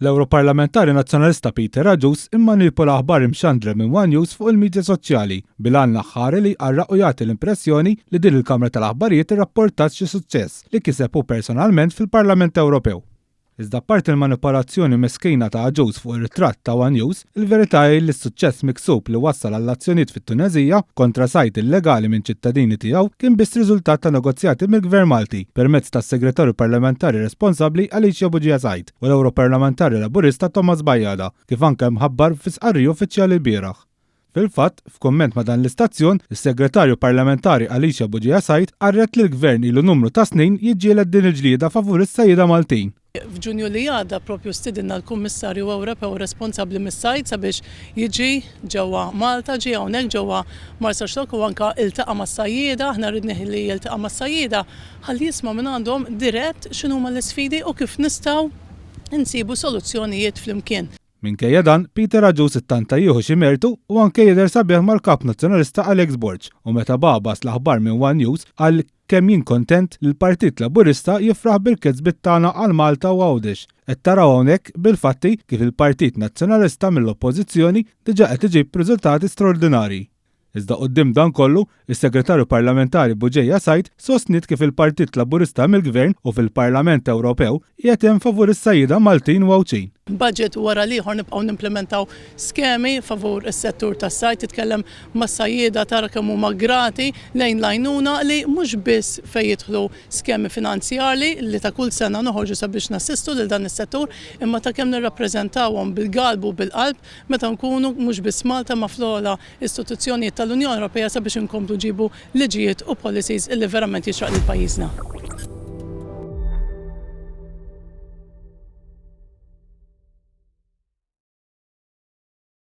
L-Ewroparlamentari Nazzjonalista Peter Agius immanipula aħbar imxandra minn one News fuq il-midja soċjali bil-għan l-aħħari li jqarraq u jagħti l-impressjoni li din il-kamra tal-aħbarijiet irrapportat xi suċċess li kiseb hu personalment fil-Parlament Ewropew. Iżda apparti l-manipolazzjoni meskina ta' Agius fuq ir-ritratt ta' one News, il-verità hi li s-suċċess miksub li wassal għall-azzjonijiet fit-Tuneżija kontra sajd illegali minn ċittadini tiegħu kien biss riżultat ta' negozjati mill-Gvern Malti permezz tas-Segretarju Parlamentari responsabbli Alicia Bugia Said u l-Ewroparlamentari Laburista Thomas Bajada, kif anke mħabbar fi stqarrija uffiċjali lbieraħ. Fil-fatt, f'kumment ma' dan l-istazzjon, is-Segretarju Parlamentari Alicia Bugeja Said qarret li l-Gvern ilu numru ta' snin jiġġieled din il-ġlieda favur is-sajjieda Maltin. F'Ġunju li għadda propju stidinna l-Kummissarju Ewropew responsabbli mis-sajd sabiex jiġi ġewwa Malta, ġie hawnhekk ġewwa Marsaxlokk u anke iltaqa' mas-sajjieda, aħna ridnih li jiltaqa' mas-sajjieda ħalli jisma' mingħandhom dirett x'inhuma l-isfidi u kif nistgħu nsibu soluzzjonijiet flimkien. Minkejja dan, Peter Agius ittanta jieħu xi mertu u anke jidher sabiħ mal-Kap Nazzjonalista Alex Borg u meta bagħbas l-aħbar minn one News qal kemm jien kontent li l-Partit Laburista jifraħ bil-kisbiet tagħna għal Malta u Għawdex. Qed taraw hawnhekk bil-fatti kif il-Partit Nazzjonalista mill-Oppożizzjoni diġà qed iġib riżultati straordinarji. Iżda quddiem dan kollu, is-Segretarju Parlamentari Bugeja Said sostniet kif il-Partit Laburista mill-Gvern u fil-Parlament Ewropew qiegħed hemm favur is-sajjieda Maltin u Għawdxin. Budget wara l-ieħor nibqgħu nimplimentaw skemi favur is-settur tas-sajd, titkellem mas-sajjieda tara kemm huma grati lejn l-għajnuna li mhux biss fejn jidħlu skemi finanzjarli li ta' kull sena noħorġu sabiex nassistu lil dan is-settur imma ta' kemm nirrappreżentawhom bil-galbu u bil-qalb meta nkunu mhux biss Malta ma fl-ogħla istituzzjonijiet tal-Unjoni Ewropea sabiex inkomplu nġibu liġijiet u policies illi verament jixraq lil pajjiżna.